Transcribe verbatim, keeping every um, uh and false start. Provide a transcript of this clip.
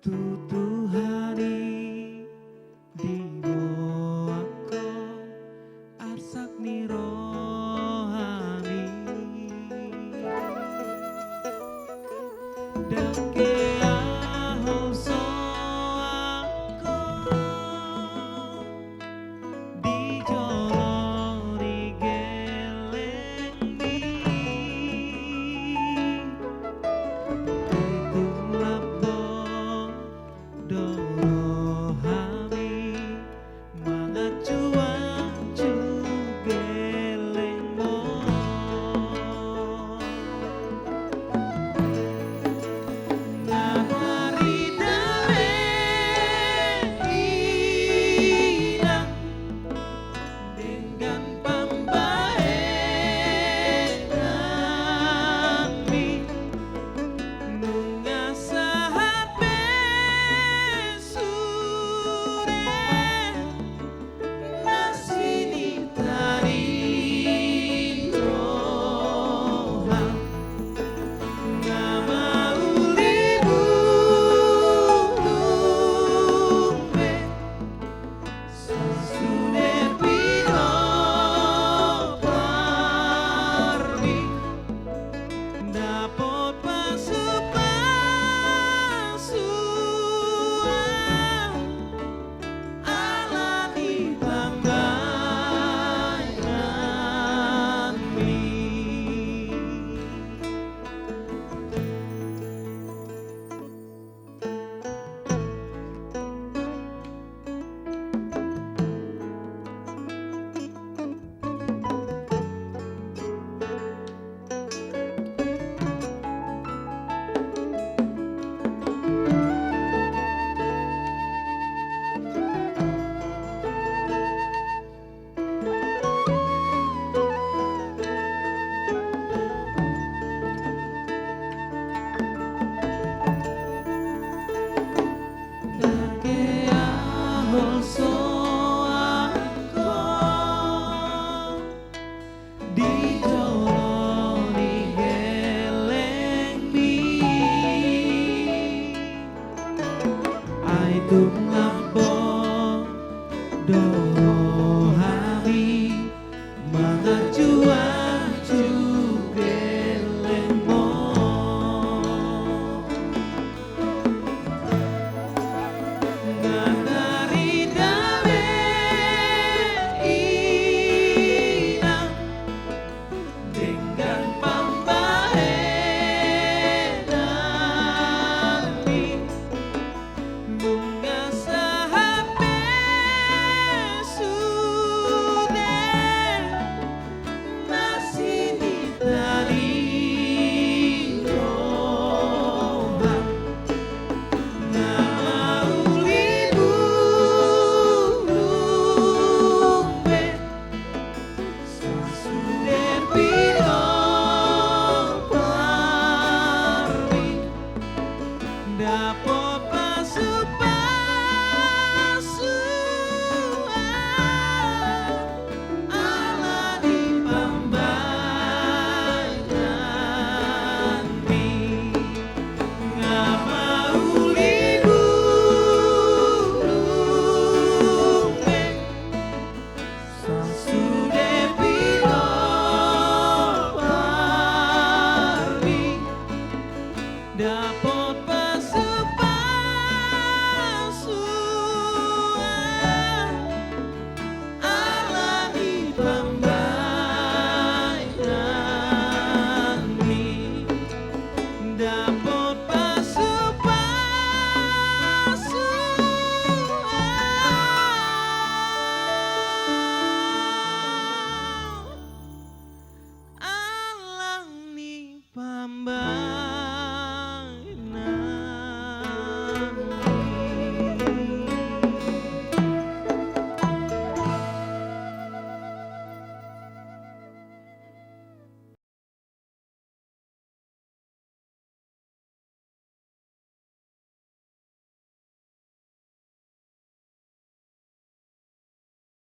Tu Tuhan i diboan ho arsak ni rohami. Ndang keahon soang ho di jolo ni gellengmi. Ai tung lambok do rohami mangacuacu gellengmon. Nga tarida be inang denggan pambahenanmi, nunga sahat be sude na sinita ni roha. Nga mauli bulung be sasude pinoparmi, dapot pasupasuan ala ni pambahenanmi. Ndang keahon soang ho di jolo ni gellengmi. Ai tung lambok do rohami mangacuacu gellengmon. Nga tarida be inang denggan pambahenanmi, nunga sahat be sude na sinita ni roha. Nga mauli bulung be sasude pinoparmi, dapot pasupasuan ala ni pambahenanmi. Nga mauli bulung be sasude pinoparmi, dapot pasupasuan ala ni pambahenanmi. Dapot